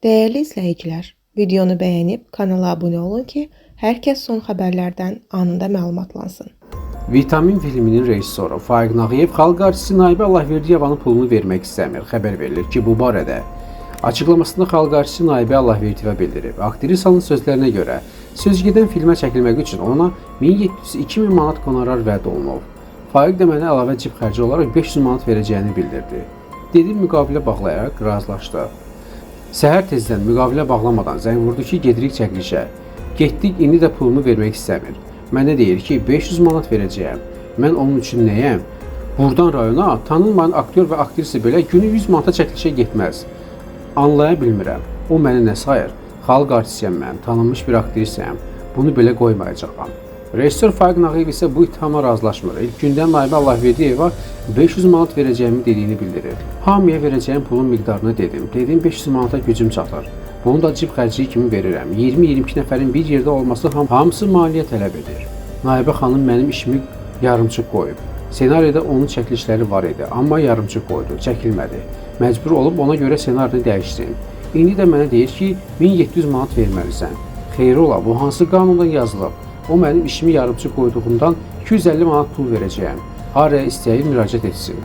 Dəyərli izləyicilər, videonu bəyənib kanala abunə olun ki, hər kəs son xəbərlərdən anında məlumatlansın. Vitamin filminin rejissoru Faiq Nağıyev xalq artisti Naibə Allahverdiyevanın pulunu vermək istəmir. Xəbər verilir ki, bu barədə açıqlamasında xalq artisti Naibə Allahverdiyeva bildirib. Aktrisanın sözlərinə görə, söz gedən filmə çəkilmək üçün ona 1700-2000 manat qonorar vəd olunub. Faiq də mənə əlavə cib xərci olaraq 500 manat verəcəyini bildirdi. Dedi, müqavilə bağlayaraq razılaşdı. Səhər tezdən müqavilə bağlamadan zəng vurdu ki, gedirik çəkilişə. Getdik, indi də pulumu vermək istəmir. Mənə deyir ki, 500 manat verəcəyəm. Mən onun üçün nəyəm? Buradan rayona tanınmayan aktyor və aktrisa belə günü 100 manata çəkilişə getməz. Anlaya bilmirəm. O məni nə sayır? Xalq artistiyəm mən, tanınmış bir aktrisayam. Bunu belə qoymayacağam. Rejissor Faiq Nağıyev isə bu ittihama razılaşmır. İlk gündən Naibə Allahverdiyeva 500 manat verəcəyimi dediyini bildirir. Hamıya verəcəyim pulun miqdarını dedim. Dedim 500 manata gücüm çatır. Bunu da cib xərcliyi kimi verirəm. 20-22 nəfərin bir yerdə olması hamısı maliyyə tələb edir. Naibə xanım mənim işimi yarımçıq qoyub. Senariyoda onun çəkilişləri var idi, amma yarımçıq qoydu, çəkilmədi. Məcbur olub ona görə senarini dəyişdim. İndi də mənə deyir ki, 1700 manat verməlisən. Xeyri ola, bu hansı qanundan yazılıb? O mənim işimi yarımçıq qoyduğundan 250 manat pul verəcəyəm. Haraya istəyir müraciət etsin.